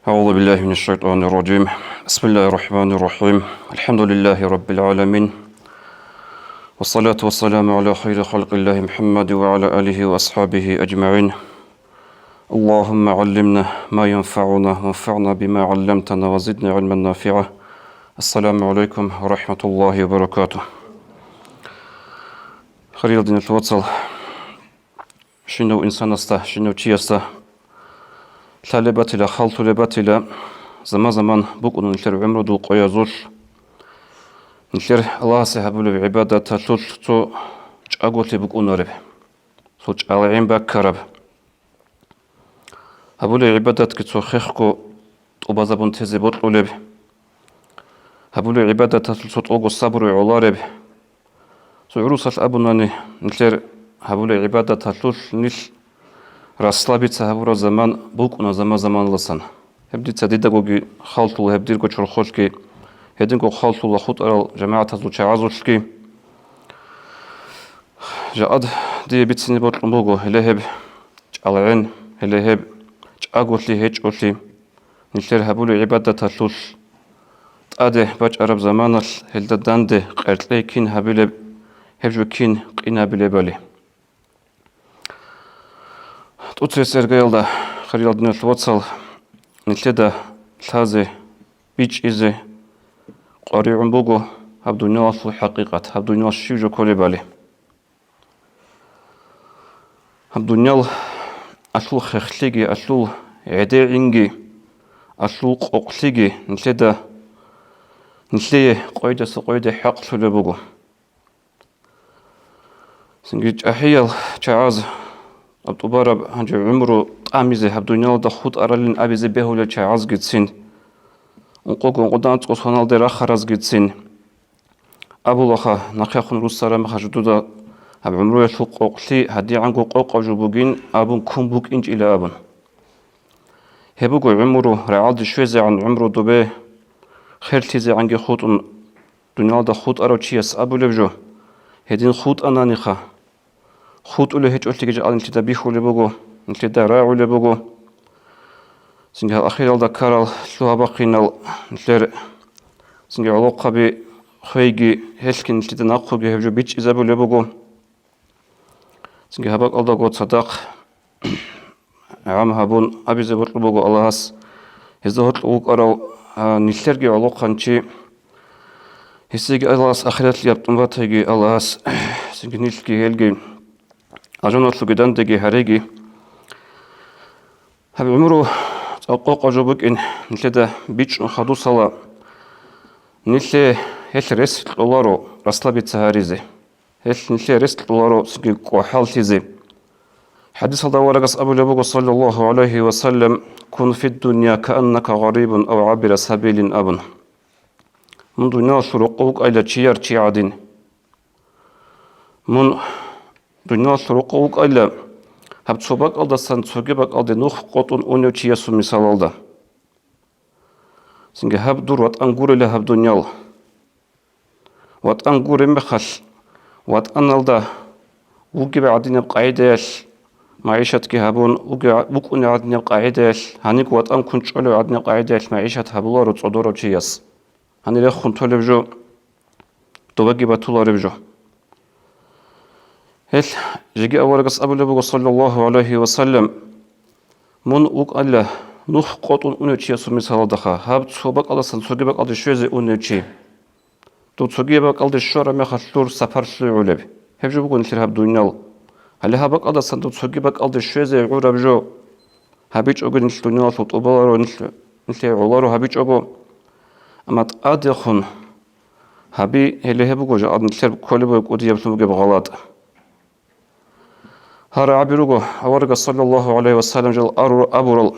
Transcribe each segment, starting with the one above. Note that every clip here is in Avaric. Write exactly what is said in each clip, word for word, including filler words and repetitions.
أعوذ بالله من الشيطان الرجيم. بسم الله الرحمن الرحيم. الحمد لله رب العالمين. والصلاة والسلام على خير خلق الله محمد وعلى آله وأصحابه أجمعين. اللهم علمنا ما ينفعنا وانفعنا بما علمتنا وزدنا علما نافعا. السلام عليكم ورحمة الله وبركاته. Хириял диналъул вацал, щинав инсанасда, щинав чиясда лъалеб батила, халтулеб батила, заман-заман букӀуна нилъер гӀумрудул къоязулъ, нилъер Аллагьасе гьабулеб гӀибадаталъулъ цо чӀаголъи букӀунареб, цо чӀалгӀен баккараб. Гьабулеб гӀибадатги цо хехго тӀубазабун тезе бокьулеб. Гьабулеб гӀибадаталъул цо тӀолго сабру гӀолареб. Цо гӀурусалъ абунани, нилъер гьабулеб гӀибадаталъулъ нилъ расслабиться гьабураб заман букӀуна заман-заманалдасан. Гьеб дица дидагоги халтула, гьеб дирго чорхолъги, гьединго халтула хутӀарал жамагӀатазул чагӀазулъги. Жакъад дие бицине бокьун буго, гьеле гьеб чӀалгӀен, гьеле гьеб чӀаголъи гьечӀолъи, нилъер гьабулеб гӀибадаталъулъ тӀаде бачӀараб заманалъ гьелда данде къеркьей кин гьабилеб, гьеб жо кин къинабилебали. ТӀоцебесеб иргаялда, хириял диналъул вацал, нилъеда лъазе, бичӀчӀизе къваригӀун буго гьаб дуниялалъул хӀакъикъат, гьаб дуниял щиб жо кколебали. Гьаб дуниял алъул хехлъиги, алъул гӀедегӀинги, алъул къокълъиги нилъеда, нилъее къойдаса къойде хӀакълъулеб буго. Цинги чӀахӀиял чагӀаз, аб тӀубараб гьанже гӀумру тӀамизе гьаб дуниялалда хутӀаралин абизе бегьулел чагӀазгицин, ункъого-ункъодан анцӀго соналде рахаразгицин абулаха, нахъехун руссараб мехалъ жо дуда гьаб гӀумруялъул къокълъи гьадигӀанго къокъаб жо бугин абун ккун букӀинчӀила абун. Гьеб буго гӀумру рагӀалде щвезегӀан гӀумру добе херлъизегӀанги хутӀун, дуниялда хутӀарав чияс абулеб жо, гьедин хутӀананиха. ХутӀулев гьечӀолъиги жакъа нилъеда бихьулеб буго, нилъеда рагӀулеб буго. Цинги гьал ахиралда ккарал лъугьа-бахъинал нилъер цинги гӀолохъаби хвейги, гьелъги нилъеда нахъеги гьеб жо бичӀчӀизабулеб буго. Цинги гьаб бакӀалдаго цадахъ гӀам гьабун абизе бокьун буго Аллагьас, гьезда гьоркьов вукӀарав, а, нилъерги гӀолохъанчи, гьесиеги Аллагьас ахираталъ яптун батайги Аллагьас, цинги нилъги гьелги, ажуналъуги дандеги гьареги. Гьаб гӀумру цӀакъ къокъаб жо букӀин нилъеда бичӀчӀун хадусала, нилъее гьелъ рес кьоларо расслабиться гьаризе. Гьелъ нилъее рес кьоларо цинги кӀвахӀаллъизе. ХӀадисалда аварагас абулеб буго, саллаллагьу гӀалайгьи ва саллам: «Кун фиддунья кааннака гъарибун ав гӀабира сабилин», – абун. Мун дуниялалъул рокъов вукӀайилан чияр чи гӀадин. Мун дуниялалъул рокъов вукӀайилан гьаб цо бакӀалдасан цоги бакӀалде нух къотӀун унев чиясул мисалалда. Цинги гьаб дур ватӀан гурила гьаб дуниял. ВатӀан гуреб мехалъ, ватӀаналда вугеб гӀадинаб къагӀидаялъ магӀишатги гьабун, вугеб-, вукӀунеб гӀадинаб къагӀидаялъ, гьаниб ватӀан ккун чӀолеб гӀадинаб къагӀидаялъ магӀишат гьабуларо цӀодорав чияс. Гьанир рехун толеб жо, добаги батулареб жо. Гьелъ жеги аварагас абулеб буго, саллаллагьу гӀалайгьи ва саллам: «Мун вукӀала нух къотӀун унев чиясул мисалалдаха, гьаб цо бакӀалдасан цоги бакӀалде щвезе унев чи. Дов цоги бакӀалде щвараб мехалъ дур сапар лъугӀулеб. Гьеб жо буго нилъер гьаб дуниял. Гьале гьаб бакӀалдасан дов цоги бакӀалде щвезе гӀураб жо гьабичӀого, нилъ дуниялалъул тӀубаларо, нилъ, нилъее гӀоларо гьабичӀого. Амма тӀадехун гьаби, гьеле гьеб буго жакъа нилъер кколеб бугеб кӀудияблъун бугеб гъалатӀ». Гьал рагӀаби руго аварагас, саллаллагьу гӀалайгьи ва саллам, жал ару-, абурал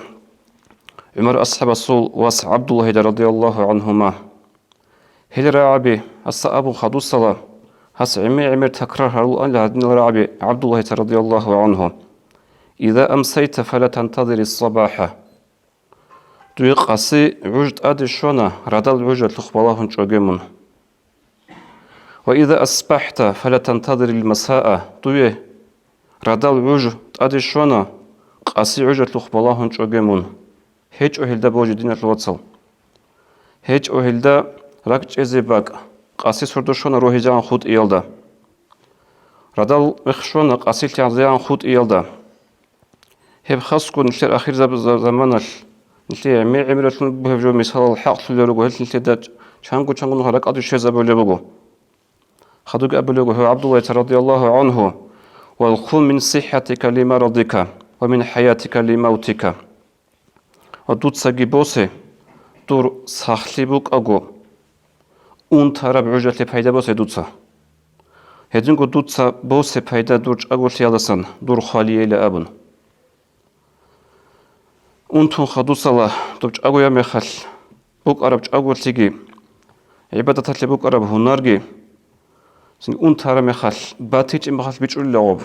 ГӀумар асхӀабасул вас ГӀабдуллагьида, радияллагьу гӀангьума. Гьел рагӀаби, гьасда абун хадусала, гьас гӀемер-гӀемер такрар гьарулаанила гьадинал рагӀаби ГӀабдуллагьица, радияллагьу гӀангьу: «Иза амсайта, фала тантазирис сабаха». Дуе къаси гӀуж тӀаде щвана, радал гӀужалъухъ балагьун чӀоге мун. «Ва иза асбахӀта, фала тантазирил масаа», дуе радал гӀуж тӀаде щвана, къаси гӀужалъухъ балагьун чӀоге мун. ГьечӀо гьелда божи, диналъул вацал. ГьечӀо гьелда ракӀчӀезе бакӀ, къаси сордо щвана рогьизегӀан хутӀиялда. Радал рехс щвана къаси лъагӀзегӀан хутӀиялда. Гьеб хасго нилъер ахир заб-, за-, заманалъ, нилъее гӀемер-гӀемералъун бугеб жо мисалал хӀакълъулел руго, гьел нилъеда чанго-чанго нуха ракӀалде щвезабулеб буго. Хадубги абулеб буго гьев ГӀабдуллагьица радияллагьу гӀангьу: «Вал хун мин сиххатика ли марадика, ва мин хӀаятика ли мавтика». Ва дуцаги босе, дур сахлъи букӀаго, унтараб гӀужалъе пайда босе дуца. Гьединго дуца босе пайда дур чӀаголъиялдасан, дур хвалияйила абун. Унтун хадусала доб чӀагояб мехалъ букӀараб чӀаголъиги, гӀибадаталъе букӀараб гьунарги, цин унтараб мехалъ, батичӀеб мехалъ бичӀчӀулила гъоб.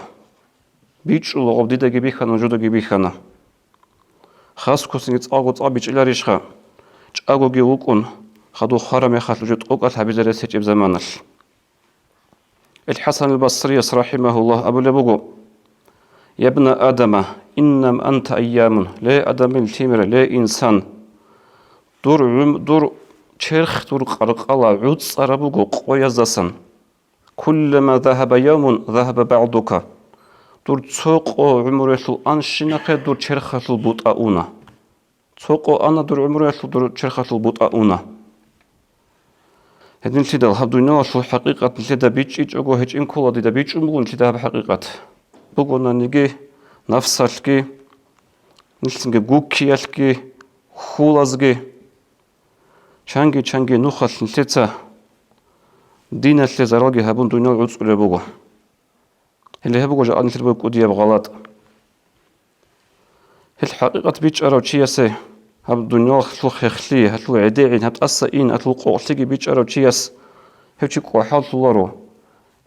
БичӀчӀула гъоб, дидаги бихьана, жудаги бихьана. Хасго-синги цӀакъго-цӀакъ бичӀчӀиларищха, чӀагоги вукӀун, хадув хвараб мехалъ уже тӀокӀалъ гьабизе рес гьечӀеб заманалъ. Ил ХӀасан ал-Басрияс, рахӀимагьуллагь, абулеб буго: «Ябна Адама, иннама анта айямун», ле Адамил лъимер, ле инсан, дур гӀум-, дур черх, дур къаркъала гӀуцӀараб буго къояздасан. «Куллама загьаба явмун, загьаба багӀдука». Дур цо къо гӀумруялъул анщинахъе дур черхалъул бутӀа уна. Цо къо ана дур гӀумруялъул дур черхалъул бутӀа уна. Гьединлъидал гьаб дуниялалъул хӀакъикъат нилъеда бичӀчӀичӀого гьечӀин ккола, дида бичӀчӀун буго нилъеда гьаб хӀакъикъат. Бугонаниги, нафсалъги, нилъцинги гуккиялъги, хьулазги. Чанги-чанги нухалъ нилъеца диналъе заралги гьабун дуниял гӀуцӀулеб буго. Гьеле гьеб буго жакъа нилъер бугеб кӀудияб гъалатӀ. Гьел хӀакъикъат бичӀчӀарав чиясе гьаб дуниялалъул хехлъи, гьалъул гӀедегӀин, гьаб тӀаса ин, гьалъул къокълъиги бичӀчӀарав чияс гьев чи кӀвахӀаллъуларо,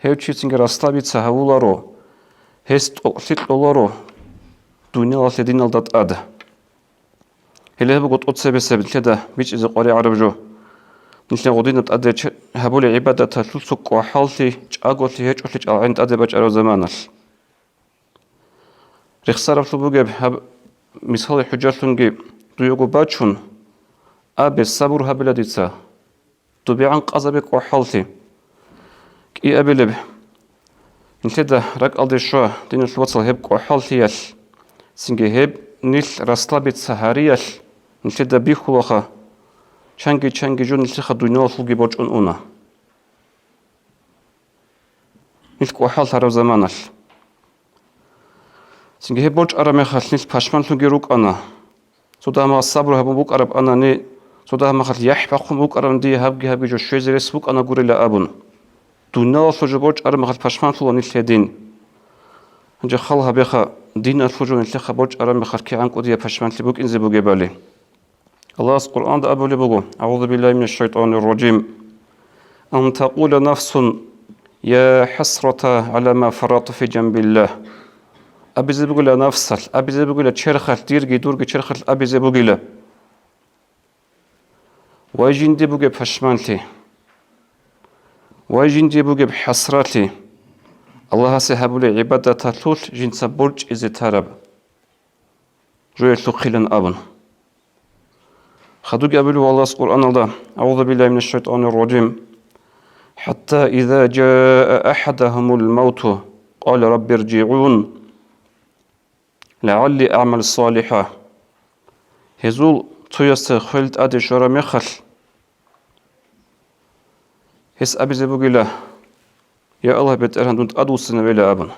гьев чи цинги расслабиться гьавуларо, гьес тӀокӀлъи кьоларо дуниялалъе диналда тӀад. Гьеле гьеб буго тӀоцебесеб нилъеда бичӀчӀизе къваригӀараб жо. Нилъер гъудинаб тӀаде че-, гьабулеб гӀибадаталъул цо кӀвахӀаллъи, чӀаголъи гьечӀолъи чӀалгӀен тӀаде бачӀараб заманалъ. Рехсараблъун бугеб гьаб мисалги хӀужалъунги дуего бачун, абе, сабур гьабила дица. ДубегӀан къазабе кӀвахӀаллъи. КӀиабилеб, нилъеда ракӀалде щва, диналъул вацал, гьеб кӀвахӀаллъиялъ, цинги гьеб нилъ расслабиться гьариялъ нилъеда бихьулаха, чанги-чанги жо нилъеха дуниялалъулги борчӀун уна. Нилъ кӀвахӀаллъараб заманалъ. Цинги гьеб борчӀараб мехалъ нилъ пашманлъунги рукӀана. Цо дагьаб мехалъ сабур гьабун букӀараб анани, цо дагьаб мехалъ яхӀ бахъун букӀараб дие гьабги-гьабги жо щвезе рес букӀана гурила абун. Дуниялалъул жо борчӀараб мехалъ пашманлъула нилъ гьедин. Гьанже хал гьабеха, диналъул жо нилъеха борчӀараб мехалъ кигӀан кӀудияб пашманлъи букӀинзе бугебали. Аллагьас Къуръанда абулеб буго: «АгӀузу биллагьи минаш шайтӀанир ражим. Ан такъула нафсун: я хӀасрата гӀала ма фаррату фи жанбиллагь». Абизе бугила нафсалъ, абизе бугила черхалъ, дирги дурги черхалъ абизе бугила: «Вай жинди бугеб пашманлъи! Вай жинди бугеб хӀасратлъи! Аллагьасе гьабулеб гӀибадаталъулъ жинца борчӀизе тараб жоялъухъилан», абун. Хадуги абулев Аллагьас Къуръаналда: «АгӀузу биллагьи минаш шайтӀанир ражим. ХӀатта иза жаа ахӀадагьумул мавту, къала: рабби ржигӀун, лагӀалли агӀмал салихӀа». Гьезул цоясда хвел тӀаде щвараб мехалъ, гьес абизе бугила: «Я Аллагь, БетӀергьан, дун тӀадвуссинавила», абун.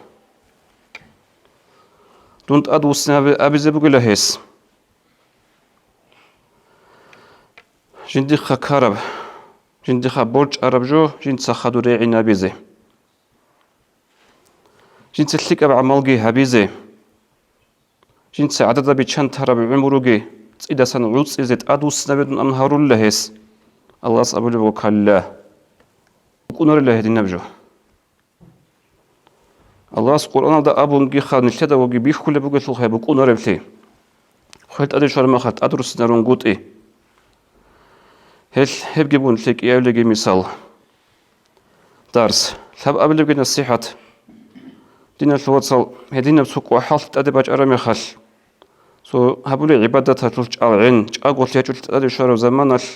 Дун тӀадвуссинаве абизе бугила гьес. Жиндихъа ккараб, жиндихъа борчӀараб жо жинца хадур регӀинабизе. Жинца лъикӀаб гӀамалги гьабизе. Жинца гӀадада биччан тараб гӀумруги цӀидасан гӀуцӀизе тӀадвуссинабе дун абун гьарулила гьес. Аллагьас абулеб буго: «Калла». БукӀунарила гьединаб жо. Аллагьас Къуръаналда абунгиха, нилъеда воги бихьулеб бугелъулха гьеб букӀунареблъи. Хвел тӀаде щвараб мехалъ тӀадруссинарунгутӀи. Гьел гьебги бугун лъикӀиявлъиги мисал. Дарс. Лъабабилебги насихӀат. Диналъул вацал, гьединаб цо кӀвахӀаллъи тӀаде бачӀараб мехалъ, Цо гьабулеб гӀибадаталъулъ чӀалгӀен, чӀаголъи гьечӀолъи тӀаде щвараб заманалъ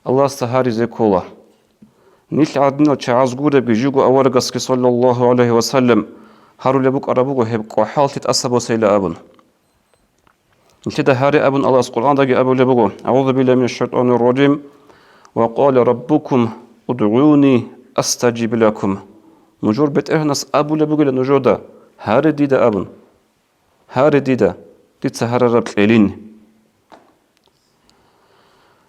Аллагьасда гьаризе ккола. Нилъ гӀадинал чагӀаз гуребги жуго аварагасги, саллаллагьу гӀалайгьи ва саллам, гьарулеб букӀараб буго гьеб кӀвахӀаллъи тӀаса босейилан абун. Нилъеда гьаре абун Аллагьас Къуръандаги абулеб буго: «АгӀузу биллагьи минаш шайтӀанир ражим, ва къала раббукум удгӀуни астажиб лакум». Нужер БетӀергьанас абулеб бугила нужеда: «Гьаре дида», – абун. «Гьаре дида, дица гьарараб кьелин».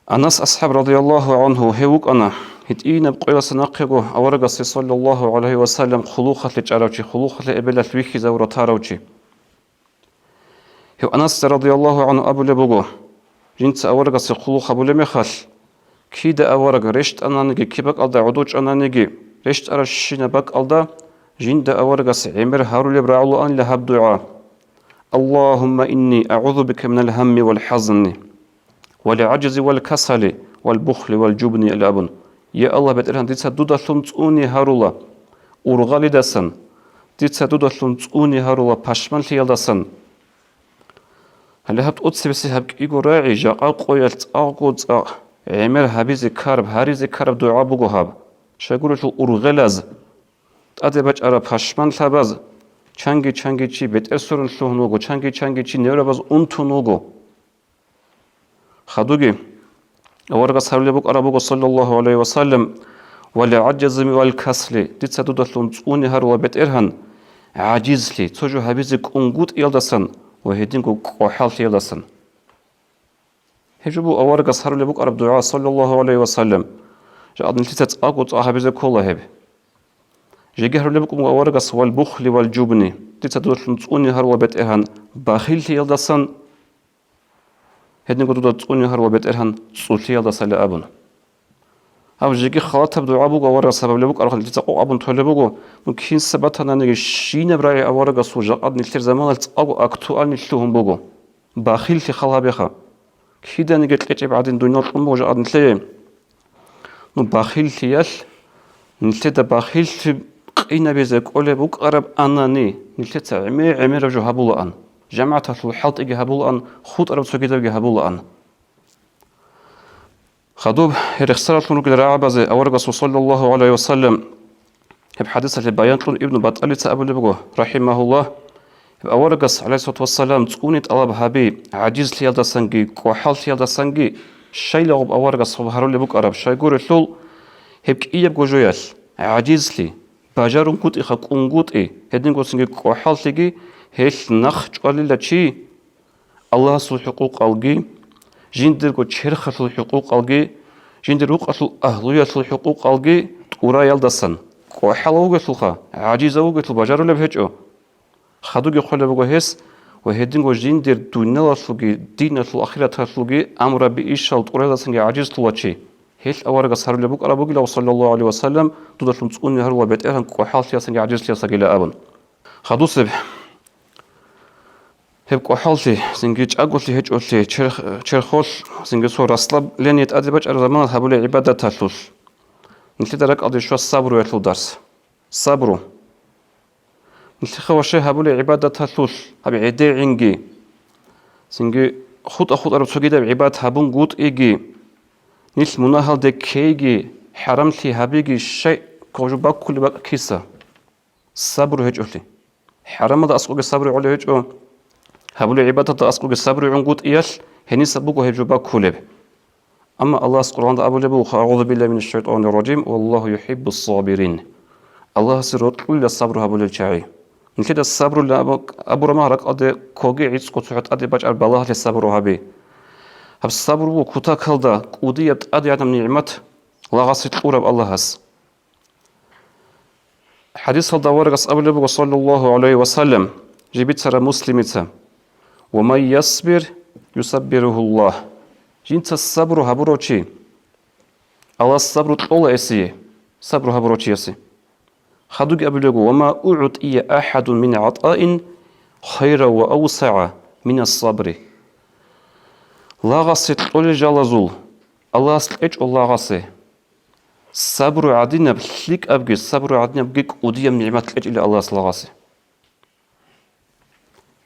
Анас асхӀаб, радияллагьу гӀангьу, гьев вукӀана гьитӀинаб къоялъа нахъего аварагасе, саллаллагьу гӀалайгьи ва саллам, хъулухъалъе чӀарав чи, хъулухъалъе эбелалъ вихьизавура тарав чи. Гьев Анасица, радияллагьу гӀангьу, абулеб буго: «Жинца аварагасе хъулухъ гьабулеб мехалъ, кида авараг рещтӀананиги, киб бакӀалда гӀодов чӀананиги, рещтӀарабщинаб бакӀалда жинда аварагас гӀемер гьарулеб рагӀулаанила гьаб дугӀа: Аллагьумма инни агӀузу бика минал гьамми вал хӀазни, вал гӀажзи вал касали, вал бухли вал жубни», – абун. Я Аллагь, БетӀергьан, дица дудалъун цӀуни гьарула ургъалидасан, дица дудалъун цӀуни гьарула пашманлъиялдасан. Гьале гьаб тӀоцебесеб гьаб кӀиго рагӀи жакъа къоялъ цӀакъго цӀакъ гӀемер гьабизе ккараб, гьаризе ккараб дугӀа буго гьаб. Щайгурелъул ургъелаз, тӀаде бачӀараб пашманлъабаз, чанги-чанги чи бетӀер сверун лъугьун вуго, чанги-чанги чи неврабаз унтун вуго. Хадуги, аварагас гьарулеб букӀараб буго, саллаллагьу гӀалайгьи ва саллам: «Ва ла гӀаджзими вал касли», дица дудалъун цӀуни гьарула, БетӀергьан, гӀажизлъи, цо жо гьабизе кӀунгутӀиялдасан ва гьединго кӀвахӀаллъиялдасан. Гьеб жо буго аварагас гьарулеб букӀараб дугӀа, саллаллагьу гӀалайгьи ва саллам. Жакъа нилъеца цӀакъго цӀакъ гьабизе ккола гьеб. Жеги гьарулеб букӀун буго аварагас: «Вал бухли вал жубни», дица дудалъун цӀуни гьарула, БетӀергьан, бахиллъиялдасан, гьединго дуда цӀуни гьарула, БетӀергьан, цӀулъиялдасали абун. Гьаб жеги халатаб дугӀа буго, аварагас гьабулеб букӀараб, дица къокъ абун толеб буго, ну, кинса батананиги, щинаб рагӀи аварагасул жакъа нилъер заманалъ цӀакъго актуальный лъугьун буго. Бахиллъи хал гьабеха. Киданиги кьечӀеб гӀадин дуниял кьун буго жакъа нилъее. Ну, бахиллъиялъ, нилъеда бахиллъи къинабизе кӀолеб букӀарабани, нилъеца гӀемер-гӀемераб жо гьабулаан, жамагӀаталъул хӀалтӀиги гьабулаан, хутӀараб цогидабги гьабулаан. Хадуб, гьеб рехсаралъун ругел рагӀабазе аварагасул, саллаллагьу гӀалайгьи ва саллам, гьеб хӀадисалъе баян кьун Ибну Батталица абулеб буго, рахӀимагьуллагь, гьеб аварагас, гӀалайгьиссалату вассалам, цӀуни тӀалаб гьаби, гӀажизлъиялдасанги, кӀвахӀаллъиялдасанги, щайлагъуб аварагас гьаб гьарулеб букӀараб, щайгурелъул гьеб кӀиябго жоялъ, гӀажизлъи, бажарунгутӀиха кӀунгутӀи, гьединго цинги кӀвахӀаллъиги, гьелъ нахъ чӀвалила чи, Аллагьасул хӀукъукъалги, жиндирго черхалъул хӀукъукъалги, жиндир рукъалъул агьлуялъул хӀукъукъалги тӀураялдасан, кӀвахӀалав вугелъулха, гӀажизав вугелъул бажарулеб гьечӀо. Хадуги хъвалеб буго гьес, ва гьединго жиндир дуниялалъулги, диналъул, ахираталъулги амруби ишал тӀураялдасанги гӀажизлъула чи. Гьелъ аварагас гьарулеб букӀараб бугилав, саллаллагьу гӀалайгьи ва саллам, дудалъун цӀуни гьарула, БетӀергьан, кӀвахӀаллъиялдасанги гӀажизлъиялдасагила абун. Хадусеб, гьеб кӀвахӀаллъи, цинги чӀаголъи гьечӀолъи, черх-, черхолъ, цинги цо расслабление тӀаде бачӀараб заманалъ гьабулеб гӀибадаталъулъ. Нилъеда ракӀалде щва сабруялъул дарс. Сабру. Нилъеха ва щай гьабулеб гӀибадаталъулъ, гьаб гӀедегӀинги, цинги хутӀа-хутӀараб цогидаб гӀибадат гьабунгутӀиги, нилъ мунагьалде ккейги, хӀарамлъи гьабиги, щай кколеб баккулеб бакӀ киса? Сабру гьечӀолъи. ХӀарамалда аскӀоги сабру гӀолеб гьечӀо, гьабулеб гӀибадаталда аскӀоги сабру гӀунгутӀиялъ, гьениса буго гьеб жо баккулеб. Амма Аллагьас Къуръанда абулеб буго: «АгӀузу биллагьи минаш шайтӀанир ражим, валлагьу юхӀиббус сабирин». Аллагьасе рокьулила сабру гьабулел чагӀи. Нилъеда сабру абу-, абураб мехалъ ракӀалде ккоги гӀицӀго цохӀо тӀаде бачӀараб балагьалъе сабру гьабе. Гьаб сабру буго кутакалда кӀудияб тӀадегӀанаб нигӀмат лагъасе кьураб Аллагьас. ХӀадисалда аварагас абулеб буго, саллаллагьу гӀалайгьи ва саллам, жиб бицараб Муслимица: «Ва ман ясбир, юсаббирухуллагь». Жинца сабру гьабурав чи, Аллагьас сабру кьола гьесие, сабру гьабурав чиясе. Хадуги абулеб буго: «Ва ма угӀтӀия ахӀадун мин гӀатӀаин хайран ва авсагӀа минас сабри». Лагъасе кьолел жалазул Аллагьас кьечӀо лагъасе. Сабру гӀадинаб лъикӀабги, сабру гӀадинабги кӀудияб нигӀмат кьечӀила Аллагьас лагъасе.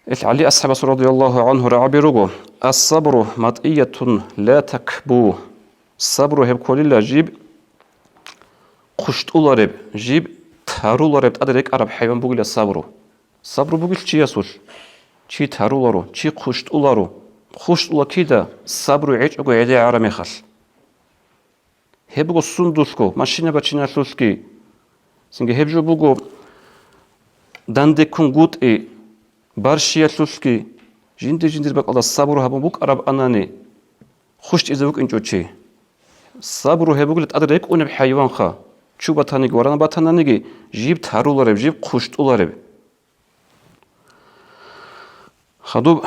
Ил ГӀали асхӀабас радияллагьу гӀангьу рагӀаби руго: «Ас-сабру матӀиятун ла такбу». Сабру гьеб кколила жиб хъущтӀулареб, жиб тарулареб, тӀаде рекӀараб хӀайван бугила сабру. Сабру бугел чиясулъ? Чи таруларо, чи хъущтӀуларо. ХъущтӀула кида? Сабру гьечӀого гӀеде гӀараб мехалъ. Гьеб буго сундулъго, машина бачиналъулъги. Цинги гьеб жо буго дандеккунгутӀи, барщиялъулъги, жинди-жиндир бакӀалда сабру гьабун букӀараб анани, хъущтӀизе вукӀинчӀо чи. Сабру гьеб бугила тӀаде рекӀунеб хӀайванха, чу батаниги, варана батананиги, жиб тарулареб, жиб хъущтӀулареб. Хадуб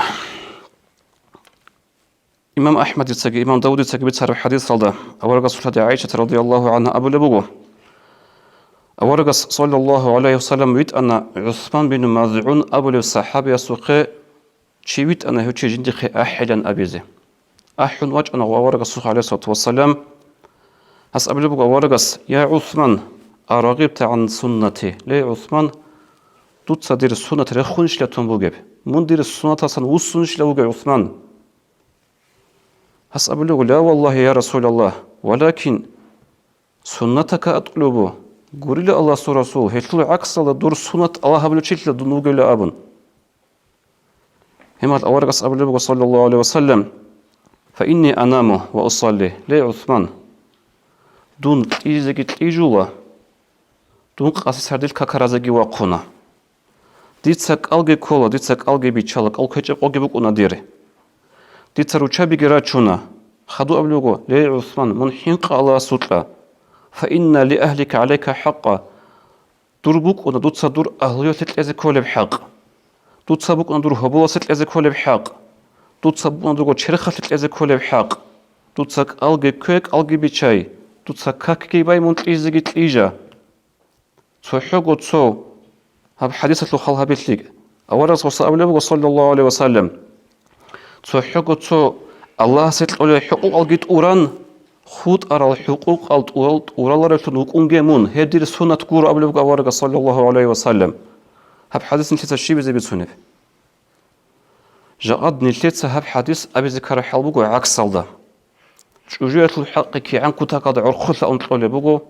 имам АхӀмадицаги имам Давудицаги бицараб хӀадисалда аварагасул хадуб ГӀайшат радияллагьу гӀангьа абулеб буго: Аварагас, саллаллагьу гӀалайгьи вассалам, витӀана ГӀусман бин МазгӀун абулев сахӀабиясухъе, чи витӀана гьев чи жиндихъе ахӀилан абизе. АхӀун вачӀана гъов аварагасухъе, гӀалайгьиссалату вассалам. Гьас абулеб буго аварагас: «Я ГӀусман, арагъибта гӀан суннати». Ле, ГӀусман, дуца дир суннат рехунищила тун бугеб? Мун дир суннаталдасан вуссунищила вугев, ГӀусман? Гьас абулеб: «Ла валлагьи, я Расулаллагь, валакин суннатака атлубу». Гурила Аллагьасул Расул, гьелъул гӀаксалда дур суннат тӀалаб гьабулев чилъила дун вугевила абун. Гьеб мехалъ аварагас абулеб буго, саллаллагьу гӀалайгьи вассалам: «Фа инни анаму ва усалли». Ле, ГӀусман, дун кьижизеги кьижула, дун къаси сардил какаразеги вахъуна. Дица кӀалги ккола, дица кӀалги биччала, кӀал ккечӀеб къоги букӀуна дир. Дица руччабиги рачуна. Хадуб абулеб буго: «Ле, ГӀусман, мун хӀинкъа Аллагьасукьа. Фа инна ли агьлика гӀалайка хӀакъа». Дур букӀуна дуца дур агьлуялъе кьезе кколеб хӀакъ. Дуца букӀуна дур гьоболасе кьезе кколеб хӀакъ. Дуца букӀуна дурго черхалъе кьезе кколеб хӀакъ. Дуца кӀалги ккве, кӀалги биччай. Дуца какги бай, мун кьижизеги кьижа. ЦохӀого цо, гьаб хӀадисалъул хал гьабилъи, аварагас гъоса абулеб буго, саллаллагьу гӀалайгьи вассалам, цохӀого цо Аллагьасе кьолел хӀукъукъалги тӀуран, хутӀарал хӀукъукъал тӀурал-, тӀураларевлъун вукӀунге мун, гьеб дир суннат гуро абулеб буго аварагас, саллаллагьу гӀалайгьи вассалам. Гьаб хӀадис нилъеца щибизе бицунеб? Жакъад нилъеца гьаб хӀадис абизе ккараб хӀал буго гӀаксалда. ЧӀужуялъул хӀакъги кигӀан кутакалда гӀорхъолъа ун кьолеб буго,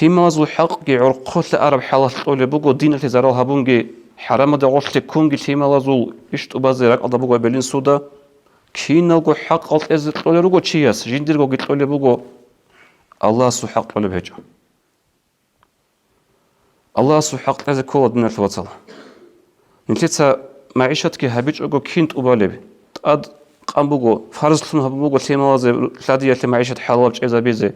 лъималазул хӀакъги гӀорхъолъа араб хӀалалъ кьолеб буго, диналъе зарал гьабунги, хӀарамалда гъорлъе ккунги лъималазул иш тӀубазе ракӀалда буго гьеб белин суда, киналго хӀакъал кьезе кьолел руго чияс, жиндиргоги кьолеб буго, Аллагьасул хӀакъ кьолеб гьечӀо. Аллагьасул хӀакъ кьезе ккола, диналъул вацал. Нилъеца магӀишатги гьабичӀого кин тӀубалеб? ТӀад къан буго, фарзлъун гьабун буго лъималазе лъадиялъе магӀишат хӀалалаб чӀезабизе.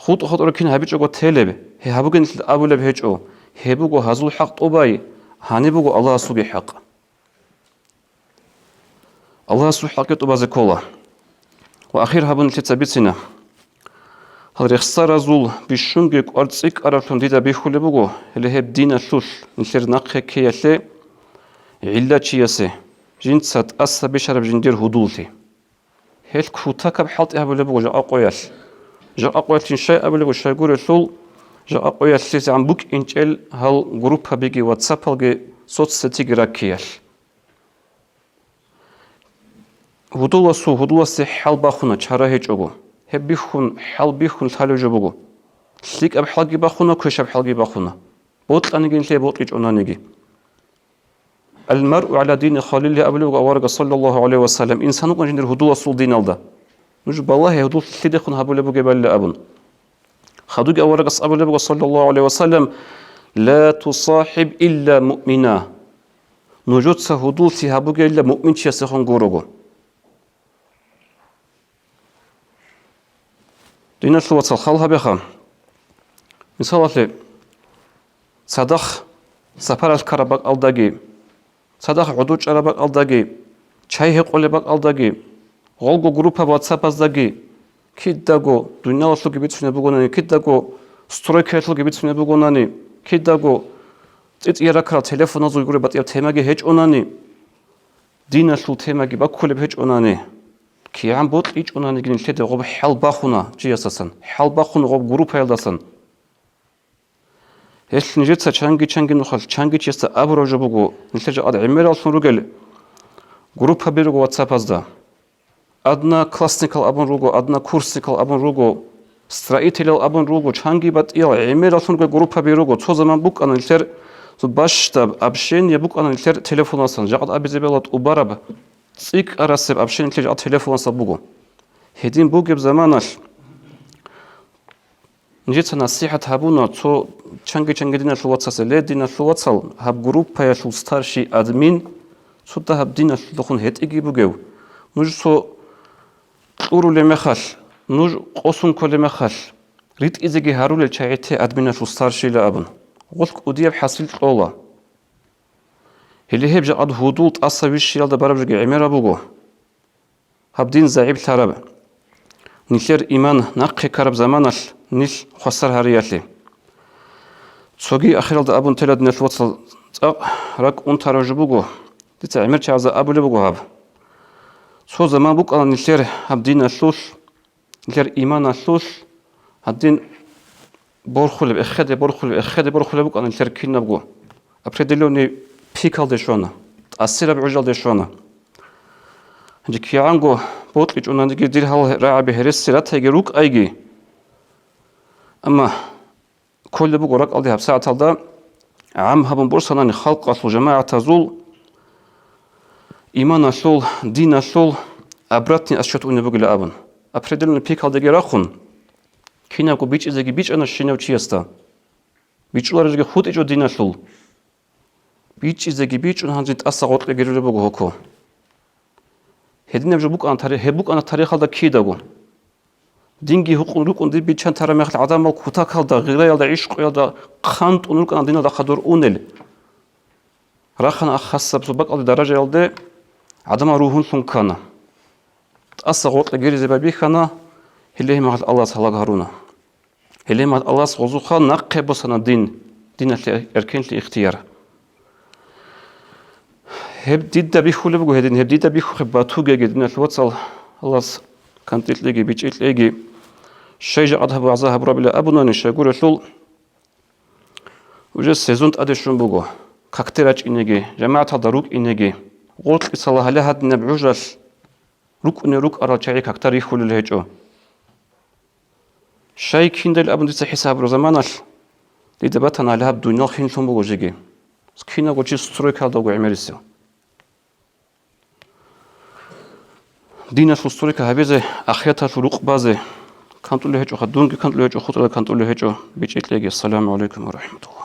ХутӀа-хутӀаро кин гьабичӀого телеб, гьеб гьабуге нилъ абулеб гьечӀо, гьеб буго гьазул хӀакъ тӀубай, гьаниб буго Аллагьасулги хӀакъ. Аллагьасул хӀакъги тӀубазе ккола. Ва ахир гьабун нилъеца бицина. Гьал рехсаразул бищунги кӀвар цӀикӀкӀараблъун дида бихьулеб буго, гьеле гьеб диналъулъ нилъер нахъе ккеялъе гӀилла чиясе, жинца тӀаса бищараб жиндир гьудуллъи. Гьел кутакаб хӀалтӀи гьабулеб буго жакъа къоялъ. Жакъа къоялъ щай абулеб буго, щай гурелъул, жакъа къоялъ лъизегӀан букӀинчӀел гьал группабиги, ватсапалги, соцсетиги раккиялъ. Гьудуласул гьудуласде хӀал бахуна, чара гьечӀого. Гьеб бихьун, хӀал бихьун лъалев жо буго. ЛъикӀаб хӀалги бахуна, квешаб хӀалги бахуна. Бокьаниги нилъее бокьичӀонаниги. «Ал-маръу гӀала дини халилигьи» абулеб буго аварагас, саллаллагьу гӀалайгьи ва саллам, инсан вукӀана жиндир гьудуласул диналда. Нуж балагье, гьудул лъидехун гьабулеб бугебали абун. Хадуги аварагас абулеб буго, саллаллагьу гӀалайгьи ва саллам: «Ла тусахӀиб илла муъмина». Нужеца гьудуллъи гьабугейилла муъминчиясехун гурого. Диналъул вацал, хал гьабеха. Мисалалъе, цадахъ сапаралъ ккараб бакӀалдаги, цадахъ гӀодов чӀараб бакӀалдаги, чай гьекъолеб бакӀалдаги, гъолго группа ватсапаздаги, кидаго дуниялалъулги бицунеб бугонани, кидаго стройкаялъулги бицунеб бугонани, кидаго цӀицӀи яракарал телефоназул гуреб батӀияб темаги гьечӀонани, диналъул темаги баккулеб гьечӀонани, кигӀан бокьичӀонаниги нилъеде гъоб хӀал бахуна чиясдасан, хӀал бахуна гъоб группаялдасан. Гьелъ нижеца чанги-чанги нухалъ чанги чиясда абураб жо буго, нилъер жакъад гӀемераллъун ругел группаби руго WhatsApp-азда. Одноклассникал абун руго, однокурсникал абун руго, строителял абун руго, чанги батӀиял гӀемераллъун ругел группаби руго. Цо заман букӀана нилъер, цо бащдаб общение букӀана нилъер телефонасан, жакъад абизе бегьула тӀубараб, цӀикӀкӀарасеб общение нилъер жакъад телефонасда буго. Гьедин бугеб заманалъ, нижеца насихӀат гьабуна цо чанги-чанги диналъул вацасе: «Ле, диналъул вацал, гьаб группаялъул старший админ цо дагьаб диналъулахун гьетӀиги бугев. Нуж цо кьурулеб мехалъ, нуж къосун кколеб мехалъ, ритӀизеги гьарулел чагӀи те админалъул старшийила», — абун. Гъолъ кӀудияб хӀасил кьола. Гьеле гьеб жакъад гьудул тӀаса вищиялда бараб жоги гӀемераб буго. Гьаб дин загӀиплъараб, нилъер иман нахъе ккараб заманалъ нилъ хвасар гьариялъе. Цоги ахиралда абун тела, диналъул вацал, цӀакъ ракӀ унтарав жо буго, дица гӀемер чагӀазда абулеб буго гьаб. Цо заман букӀана нилъер гьаб диналъулъ, нилъер иманалъулъ гьадин борхулеб, эхеде борхулеб, эхеде борхулеб букӀана нилъер кинабго. Определённый пикалде щвана, тӀасираб гӀужалде щвана. Гьанже кигӀанго бокьичӀонаниги, дир гьал рагӀаби гьереси ратайги рукӀайги. Амма кколеб буго ракӀалде гьаб сагӀаталда гӀам гьабун борсанани халкъалъул жамагӀатазул иманалъул, диналъул обратный отсчёт унеб бугила абун. Определённый пикалдеги рахун, кинабго бичӀчӀизеги бичӀчӀана щинав чиясда. БичӀчӀуларезеги хутӀичӀо диналъул. БичӀчӀизеги бичӀчӀун, гьанже тӀаса гъоркье герулеб буго гьоко. Гьединаб жо букӀана тари-, гьеб букӀана тарихалда кидаго. Динги гьукъун рукӀун диб биччан тараб мехалъ, гӀадамал кутакалда, гъираялда, гӀишкъуялда хъантӀун рукӀана диналда хадур унел. Рахана ах хасаб цо бакӀалде даражаялде, гӀадамал ругьунлъун ккана. ТӀаса гъоркье геризе байбихьана, гьеле гьеб мехалъ Аллагьас гьалаг гьаруна. Гьеле гьеб мехалъ Аллагьас гъозухъа нахъе босана дин, диналъе эркенлъи ихтияр. Гьеб дида бихьулеб буго гьедин, гьеб дида бихьухъе батугеги, диналъул вацал, Аллагьас кантӀи кьеги, бичӀчӀи кьеги. Щай жакъад гьаб вагӀза гьабурабила абунани, щайгурелъул уже сезон тӀаде щун буго, какде рачӀинеги, жамагӀаталда рукӀинеги, гъоркьиса лагьале гьадинаб гӀужалъ рукӀунев рукӀарал чагӀи какда рихьулел гьечӀо. Щай киндал абун дица хӀисаб гьабураб заманалъ, дида батана гьале гьаб дуниял хинлъун буго жеги. Кинавго чи стройкалда вуго гӀемерисев. Диналъул стройка гьабизе, ахираталъул рукъ базе кантӀулев гьечӀоха, дунги кантӀулев гьечӀо, хутӀрал кантӀулев гьечӀо, бичӀчӀи кьеги. Ассаламу гӀалайкум ва рахӀматуллагь.